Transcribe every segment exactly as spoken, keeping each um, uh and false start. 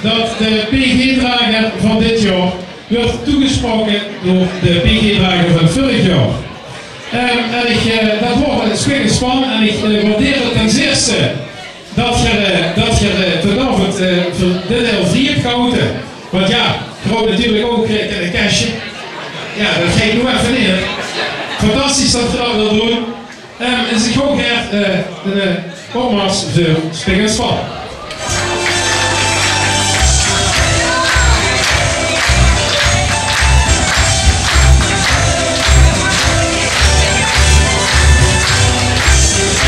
Dat de P G-drager van dit jaor wuuert toegesproke door de P G-drager van vörig jaor. Ehm, en ich, eh, dat waor ein spik en span en ich, eh, waardeer 't ten zeerste dat geer, eh, dat geer, eh, vanaovend, eh, veur dit deil vrie höb gehaoje. Want jao, geer höb natuurlik ouch, eh, kinne cashe. Jao, dat geit noe effe neet. Fantastisch dat geer dat wilt doon. Ehm, en ich wól gaer, eh, ein, eh, opmars veur Spik en Span.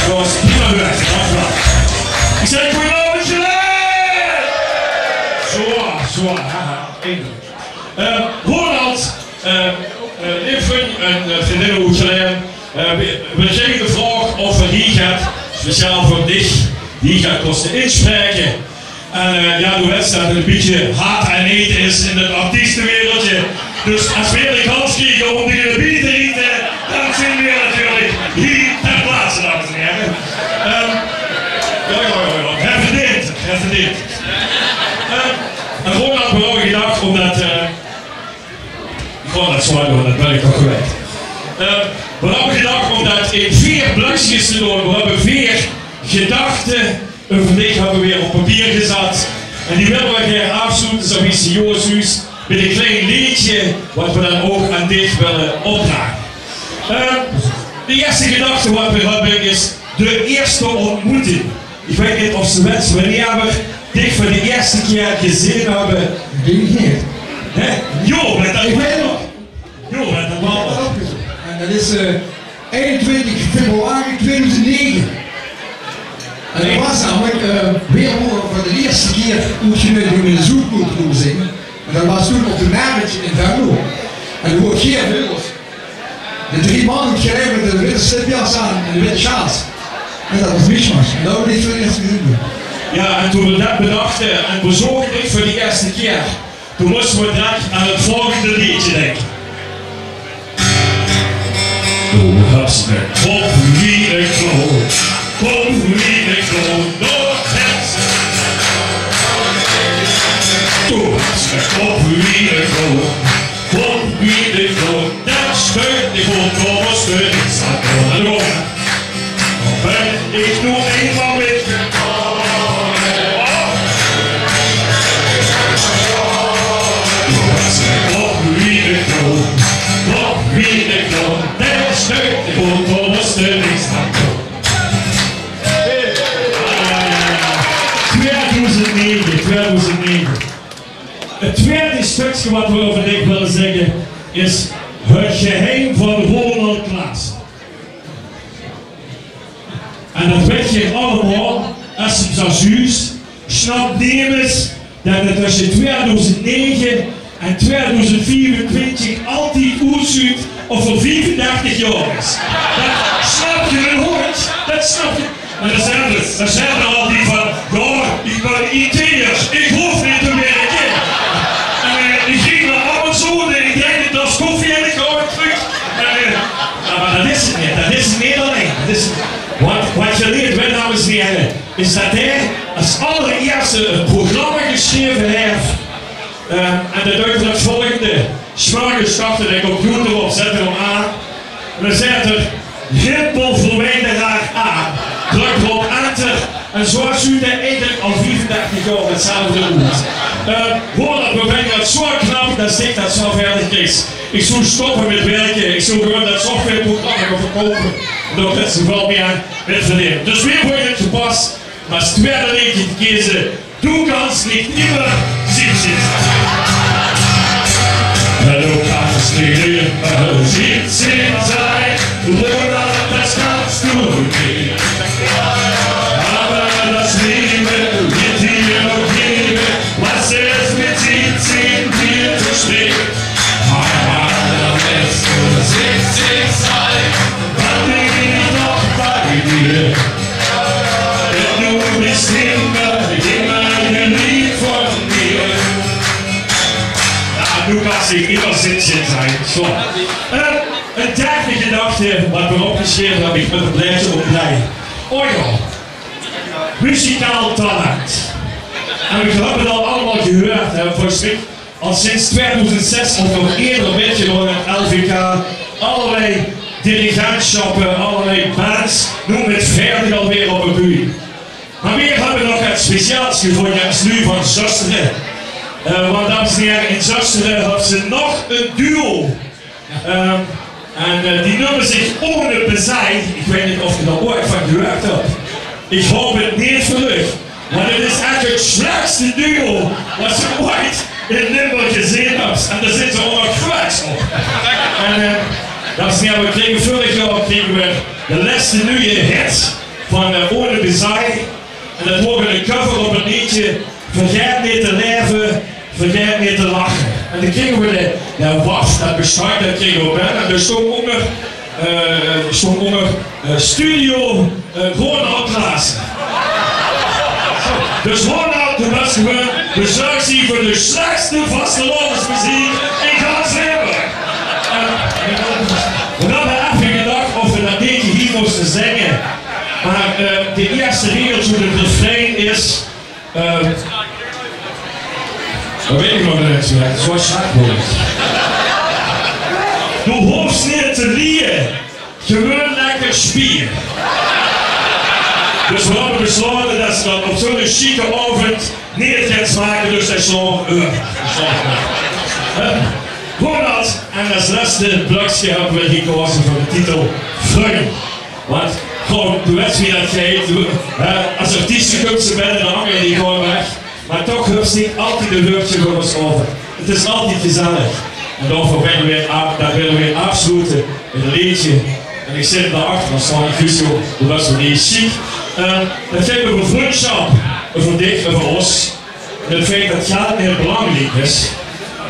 Jao, is prima gewaes, dank uch waal. Ich zègk: goeienaovend, Sjelein! Zoea, zoea, haha, indrök. Eh, Ronald, eh, eh, leef vrunj en, eh, vrundinne oet Sjelein, eh, veer, veer krege de vraog of veer dich get speciaal veur dich, dich get kóste inspraeke. En, eh, jao, doe weits det 't ein bietje haat en neet is in 't artiestewereldje. Dus es veer de kans kriege óm dich d'rbie te riete, dan zeen veer natuurlik hie ter plaatse, dames en here. Ehm, jao, jao, jao, jao. Hae verdeent 't, hae verdeent 't. Ehm, en gewoon had veer ouch gedach, ómdet, eh, Ich gaon det zwaor doon, det bön ich toch gewend. Eh, veer höbbe gedach óm det in veer blökskes te doon. Veer höbbe veer gedachte euver dich höbbe veer op papier gezat. En die wille veer gaer aafsloete, zoewie ze Joost zuus, mit ein klein leedje, wat veer dan ouch aan dich wille opdrage. Eh, de ierste gedachte wat veer höbbe is de ierste óntmoeting. Ich weit neet of se weits wannieër veer dich veur de ierste kier gezeen höbbe. Dink ich neet. Hè? Jao, det, ich weit 't nog. Jao, det, det waor 't. En det is, eh, einentwintig februari tweeduizend nege. En det waor namelik, eh, veer wore veur de ierste kier oetgeneudigd óm in de Zoetpoel te kómme zinge. En det waor toen op de Merret in Venlo. En doe woort Geer Wilders. De drie man oet Gelaen mit de witte slipjas aan en de witte sjaals. En det waor Miesmaes. En det höbbe veer veur 't ierst gezeen. Jao, en toen veer det bedachte en veer zoge dich veur de ierste kier, toen móste veer direk aan 't volgende leedje dinke. Doe höbs 'ne kop wie 'ne kloon, kop wie 'ne kloon, doe höbs. Doe höbs 'ne kop wie 'ne kloon. Kóm, wie de klok, det sjtuit dich op, dao mós se niks aan doon. En dao kómme veer. Bön ich noe einmaol mit. Kóm, wie de klok, kóm, wie de klok, det sjtuit dich op, dao mós se niks aan doon. Tweeduizend nege, tweeduizend nege. 't Twiede stökske wat v'r euver dich wille zègke is 't geheim van Ronald Klaassen. En dat wèt geer allemaol, es se 'm zo zuus, snap nemes dat 't tösse tweeduizend nege en tweeduizend viefentwintig altied oetzuut of 'r viefendertig jaor is. Dat snap geer, mien hóndj, dat snap geer. En dan zègke, dan zègke ze altied van: "Jao, ich bön I T'er, ich hoof neet te wirke." En, eh, ich ging nao Amazon en ich drejde 'n tas koffie en ich haoj 't trök. En, eh, jao, mer dat is 't neet. Dat is 't neet allein. Dat is, wat, wat geer neet wèt, dames en hiere, is dat hae es allerierste 't programma gesjreve haet. Eh, en dat deit 'r 't volgende. 's Morges start 'r de computer op, zèt 'r 'm aan. En dan zaet 'r: "Rimpelverwijderaar aan." Drök 'r op enter. En zo zuut 'r eigelik al viefendertig jaor 'tzelfde oet. Eh, Ronald, v'r vinje 't zo knap dats dich dat zo veerdig kriegs. Ich zou stoppe mit wirke. Ich zou gewoon dat softwareprogramma gaon verkoupe. Dao kins se väöl mieë mit verdeene. Dus veer vónje 't gepas óm es twiede leedje te keze: Doe kans neet immer sietsjens zeen. Doe kans neet immer sietsjens zeen. Oder dat kans doe neet. Awwer dat Läwe, wie et hie ok geve, wat es mit sietsjens hie to spät. Am allerbeste sietsjens zeen, wann ich noch bie dir. Denn du bist immer, immer lieb von mir. Jao, doe kans neet immer sietsjens zeen. Zo. Eh, ein derde gedachte wat v'r opgesjreve höbbe, ich höb 't blaedje op drie. O jao. Muzikaal talent. En veer höbbe 't al allemaol gehuurd, hè, volges mich al sinds twiedoezend zes of nog eerder mitgedaon aan 't L V K. Allerlei dirigentsjappe, allerlei bands, neum 't, veer höbbe alweer op de bühne. Mer veer höbbe nog get speciaals gevónje es luuj van Zöstere. Eh, want dames en hiere, in Zöstere höbbe ze nog ein duo. Ehm, en, eh, die neume zich Ohne Bezei. Ich weit neet of geer dao oeats van gehuurd höb. Ich haop 't neet veur uch. Mer 't is ech 't slechste duo wat geer oeats in Limburg gezeen höb. En dao zeen ze ouch nog kwets op. En, eh, dames en hiere, veer kriege veurig jaor kriege veer de lèste nuje hit van, eh, Ohne Bezei. En det waor ein cover op 't leedje Vergaet neet te laeve, vergaet neet te lache. En dan kriege veer de, de waf, det besjrief, det kriege veer binne. En dao stóng ónger, eh, stóng ónger, eh, studio, eh, Ronald Klaassen. Dus Ronald, doe bös gewoon de zörgziever veur de slechste vastelaovesmeziek in gans Limburg. En veer höbbe effe gedach of veer det leedje hie móste zinge. Mer, eh, de ierste regel van 't refrein is, eh, det weit ich nog neet ins mieë. Zoe sjak waor 't. Doe hoofs neet te lieje, gewoon lekker spieje. Dus veer höbbe beslaote det ze det op zoe'n sjieke aovend neet kins make, dus det slaon veer euver. Det slaon veer euver. Hè? Ronald, en es lèste blökske höbbe veer gekaoze veur de titel Vrunj. Want, goh, doe weits wie det geit. Doe, hè, es artieste kums se binne, de angere die gaon weg. Mer toch höbs se neet altied e wäördje veur ós euver. 't Is altied gezellig. En daoveur wille veer aaf-, det wille veer aafsloete mit e leedje. En ich zit dao achter, dan staon ich, Guusje, doe bös waal neet sjiek. Eh, det geit euver vrundsjap, euver dich, euver ós. En 't feit det geldj neet belangriek is.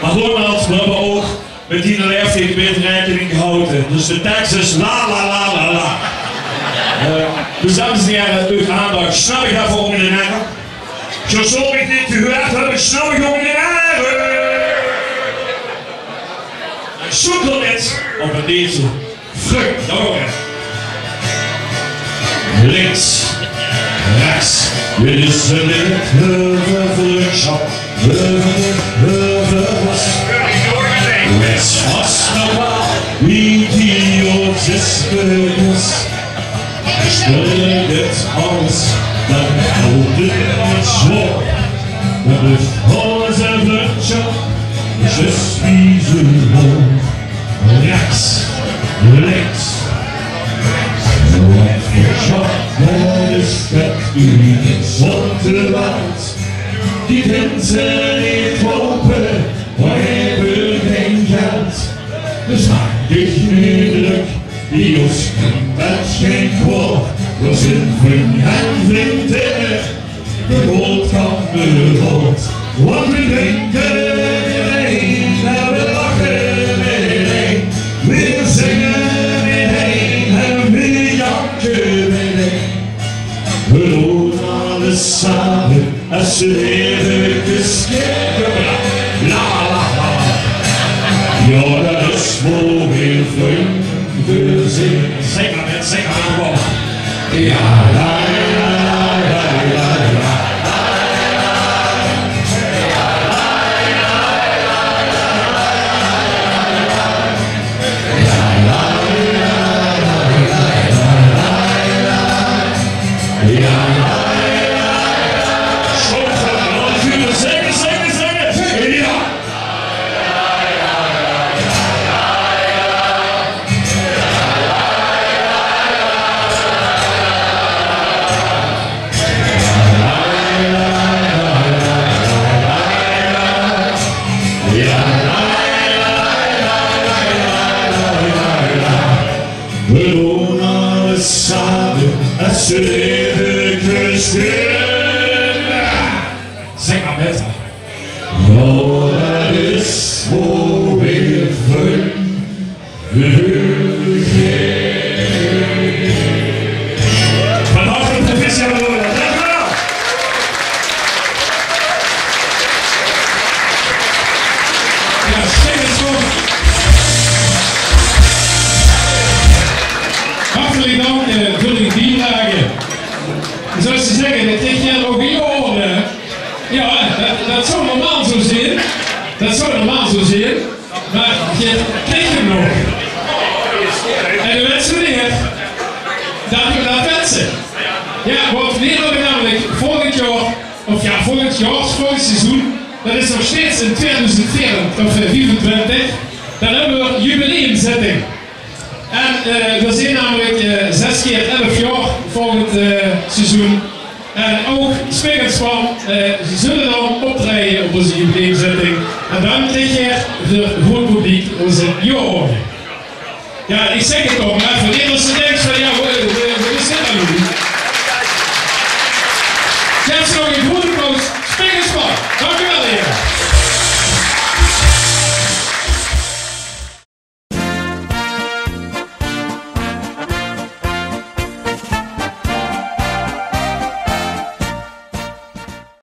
Mer Ronald, veer höbbe ouch mit diene laeftied ein bietje raekening gehaoje. Dus de teks is la, la, la, la, la. Eh, dus dames en hiere, uch aandach. Sjnap ich det veur ónger de nerve? Zoe zów ich dit gehuurd höbbe, sjnap ich ónger de nerve. En zoe kump 't op 't leedje. Vrunj, dao gaon veer. Links, rechs, dit is 't leed euver vrundsjap, euver, euver ós. Wets vas, wie die ós is gewees. Sjtèl dit alles, dan hèlt 't neet zwaor. Dan blief ózze vrundsjap zjus wie ze waor. Rechs, links. Zoe vrundsjap, det is 't uniek zónde waard. Die kins se neet koupe, veer höbbe gein geldj. Dus maak dich neet drök, die ós kint det gein kwaod. Veer zeen vrunj en vrundinne, de goodkameraod. Want veer drinke mitein en veer lache mitein. Veer zinge mitein en veer janke mitein. Veer doon alles same. Es ze effe kieke, la, la, la, la. Jao, det is mooi, vrunj, veer zeen. Zèk mer, zèk mer, kóm. Jao, jao, jao. Krieg 'm nog. En de wense, meneer, dat we dat wense. Ja, want weer hebben namelijk volgend jaar, of ja, volgend jaar, volgend seizoen, dat is nog steeds in tweeduizend vier, of eh, vijfentwintig, dan hebben we jubileumzitting. En eh, we zijn namelijk eh, zes keer elf jaar volgend eh, seizoen. En ook Spik en Span, eh, ze zullen dan optreden op onze jubileumzitting. En dan krijg je voor groot publiek onze jaarorgel. Ja, ik zeg het toch, maar voor iedereen die denkt van ja, wat, wat, wat is dit dan nu?